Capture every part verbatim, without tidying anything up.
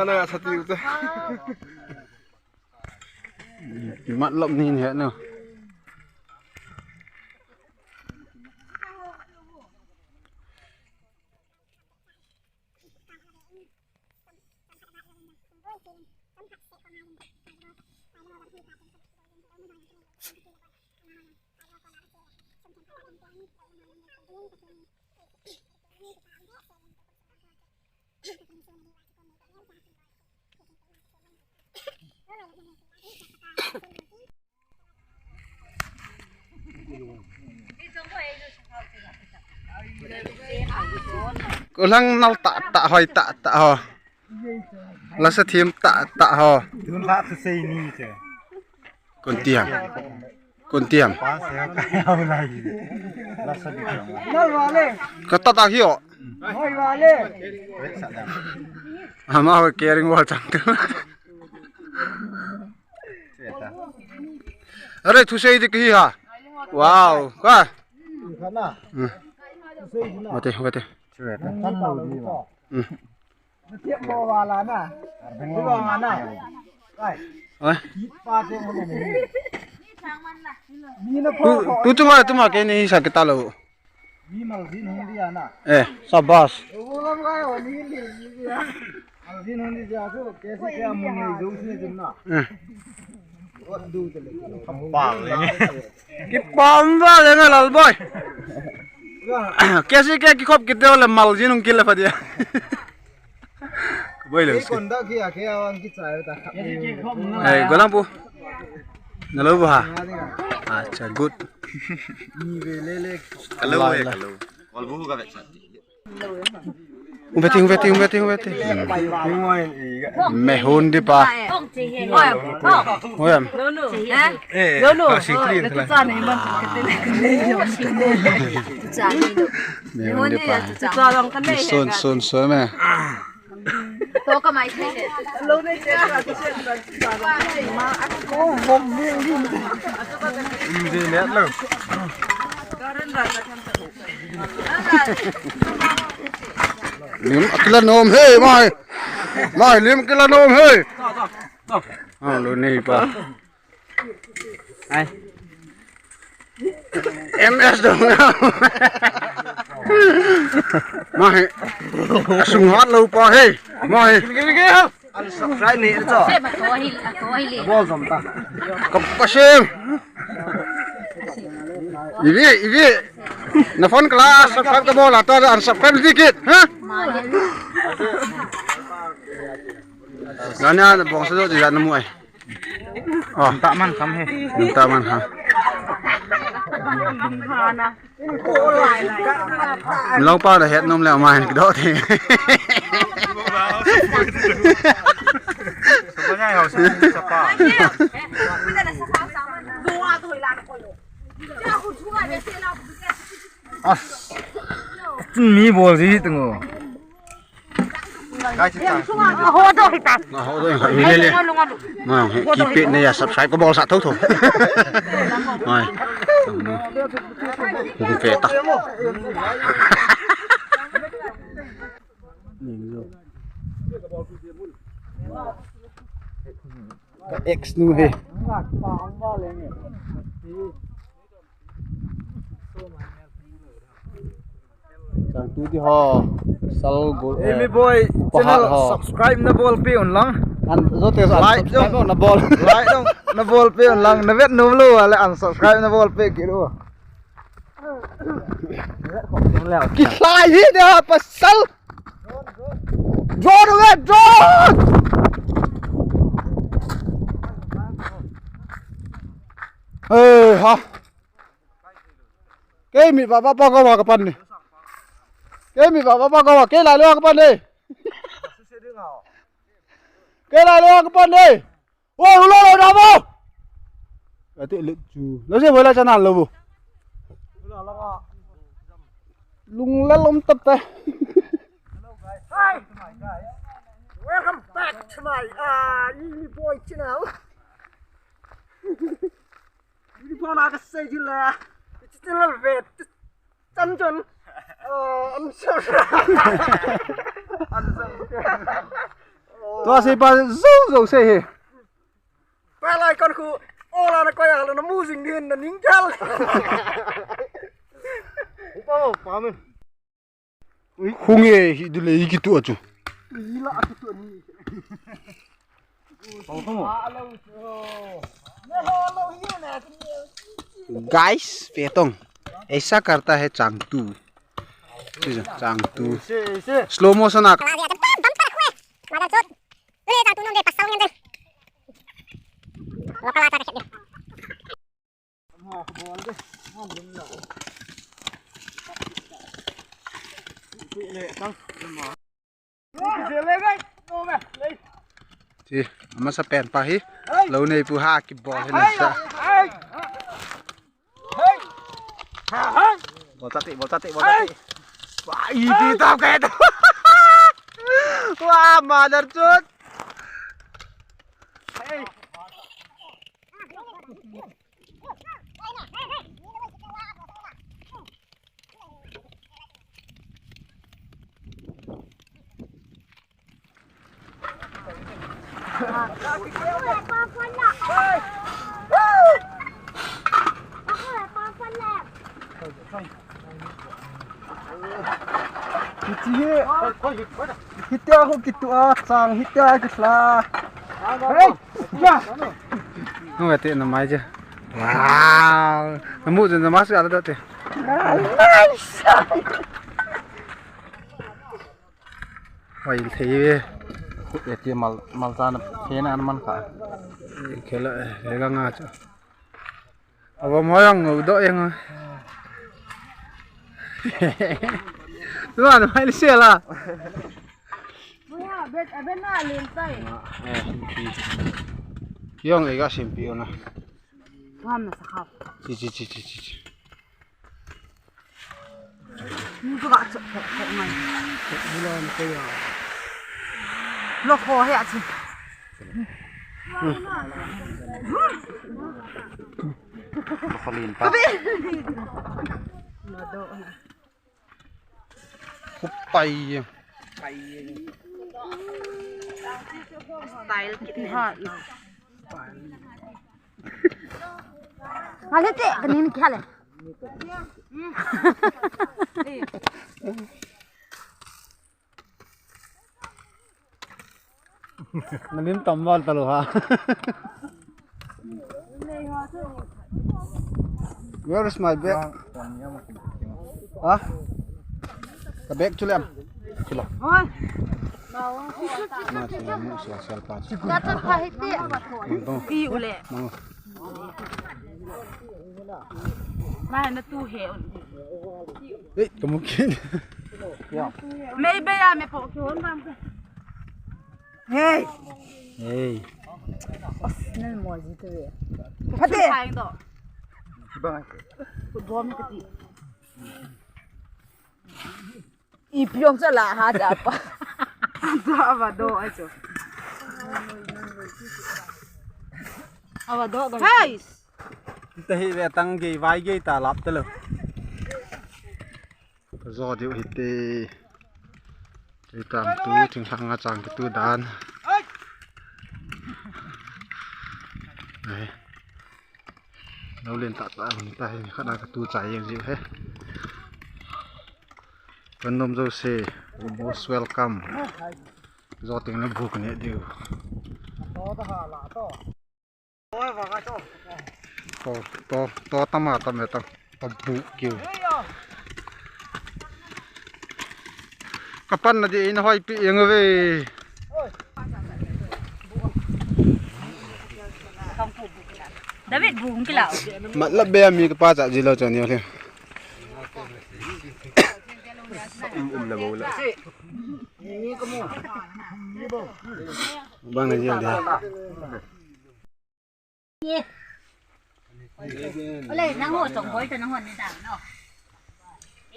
Na sati u te. Mat lop ni he no. Ko lang nal ta ta hoi ta ta ho. Lasa thim ta ta ho. Tun la tu sei ni che. Kon ti ham. Kon ti ham. Pa se ka au lai. Lasa di. Nal wale. Ka ta ta hi o. Hoi wale. Ama ho caring wal chang tu. Are thu sei di ki ha. Wow. Ka. Khana. Hmm. Wate, wate. Kan lo di ba. Hmm. Tiap mo wala na. Di ba mana? Ai. Oi. Kipa te mo ni. Ni na ko. Tu, tu chunga tu ma ke ni sa kita lo. Ni mal din hung dia na. Eh, sabas. Wo lam ga yo ni ni ni dia. Mal din hung dia tu ke si ke mun ni jo si ni na. Eh. Wo du te le. Pang ni. Kipah um vale nga Lalboi. Kesi ke kikhop kit deu le mal jin hung kile pha dia. Boi le. Ei, golang pu. Na lo bu ha. Acha, good. Hello, hello. Ol bu ga vet. Hung ve ti, hung ve ti, hung ve ti, hung ve ti. Mehun di pa. Oi, em. Lolo. Eh, lolo. Mehun di pa. Sun, sun, sun, eh. Lim akila nom he, mai. Mai, lim akila nom he. Ah, lo nei pa. Ai. M S dong. Mai. Sung hat lo pa he. Mai. Unsubscribe ni cho. Bol jom ta. Kapasim. Ivi, ivi. Na phone kala subscribe kabol a ta unsubscribe dikit, ha? Gania bong sa do di na mu ai. Oh. Ta man kham he. Ta man ha. Lo pa da het nom le ma hen kido the. As. Mi bol ji tungo. Ho do hita. Ho do hita. Ni le le. Ma he kipe ne ya subscribe ko bol sa tho tho. Mai. Hung pe ta. Ka ex nu he. Chang tu ti ho. Sal gol. Emi boy channel ho. Subscribe na bol pe un lang. An jo te like subscribe na bol. Like dong na bol pe un lang. Na vet nom lo le unsubscribe na bol pe ki lo. Ki sai hi da pasal. Drone ve, drone! Eh, ha. Kei mi ba ba ba ko ba ka pan ni. Kei mi ba ba ba ko ba, kei la le ka pan ni. Kei la le ka pan ni. Wo, lo lo da bo. Ati le chu. Lo se bo la chana lo bo. Lung la lom tap ta. Hi. Welcome back to my uh, Emi boy channel. Emi boy na ka sei di la. Channel ve. Chan chon. Uh, I'm sorry. I'm sorry. Tua sei pa zo zo sei hi. Pa lai kon khu. Ola na ko ya la na mu jing din na ning kal. Upa mo, pa men. Hung e, hi du le, hi kitu a chu. Guys, Petong. ऐसा करता है चांगतू. Changtu. Slow motion a. Ti, amasa pen pa hi. Lou nei pu ha kibol hi na sa. Bol tati, bol tati, bol tati. Wah, ini tau kaya tu. Wah, mother chut. Hitia ho kitu a chang hitia kisla. Hey! Ya! Nu ate na mai je. Wow! Namu je na masu ala date. Nice! Hoi thei ve. Eti mal, mal cha na phe na an man kha. Khela, eh, lega nga cha. Ava mo yang ngau do yang. Tuan mai sela. Mo ya, bet, aben na len tai. Yang ega simpi ona. Ngam na sakha. Chi, chi, chi, chi, chi. Ni tu ga chok chok chok ngai. Lo kho he a chi. Lo kho lin pa. Kupai. Style kit ha. Ngale te, kanin kya le? Nalim tambal talo ha. Where is my bag? Ha? Ka bag chu lem. Chu lo. Oi. Ma chu mu sia sia pa chu. Ka tan pha hi ti. Mang tong. Ti u le. Mang. Ma na tu he un. Ei, ka mu kin. Mei be ya me pho ki hon bang. Hey. Hey. Os, nan mo ji tu ve. Phate. Bang. Bom ka ti. I piong cha la ha ja pa. Ja va do ai cho. Ava do ga. Hey. Tahi ve tang gei vai gei ta lap ta lo. Ka jo diu hite. Kei tam tu, thinglhang a chang kitu dan. Ai. Lo len ta ta, ta hi khat a katu chai jeng jiu he. Kan nom jo se, most welcome. Jo teng le bu kane diu. To, to, to tama tame ta, ta bu kiu. Kapan na di in hoi pi yang ve. David bu kila. Matlab be mi kapa cha jilo chani le. Um, um, na bo la. Bang na jil dia. Ole, nang ho chong boi to nang ho ni ta no.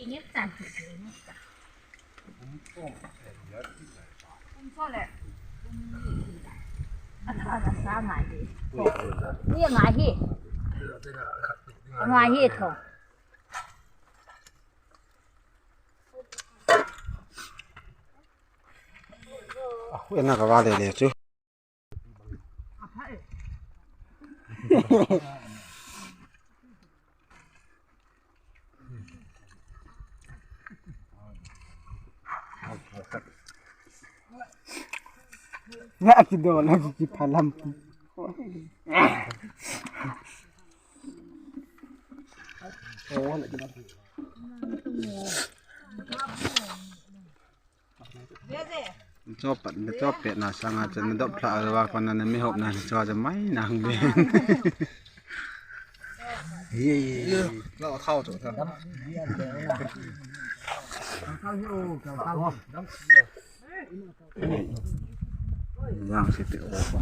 Ingip tan. Um so le. Ata na sa ngai di. Ni ngai hi. Ngai hi tho. Ah, ena ka va le le chu. Ya ki do na ki ki phalam. Cho pat, cho pet na sanga chen na dop thla va kon na mi hop na cho ja mai nang be. Ye, ye, ye. Lo khau chu tha. Yang si te o pa.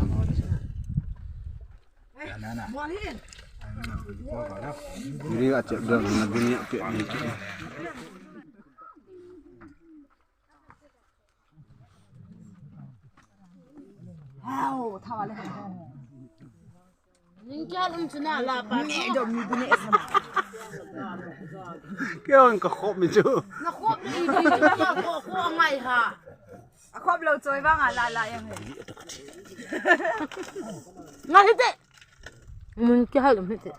Ri a che dang na dunia che ni che. Hao, thawa le. Ning kya lum chuna la pa. Ni do mi bu ne sa. Kya ang ka khop mi chu. Na khop ni ni chu ya ko ko ngai ha. A khop lo choi vang a la la yang. Ngai te. Mun kya lum te.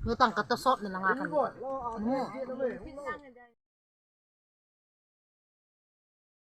Nutang kata sop na nga kan.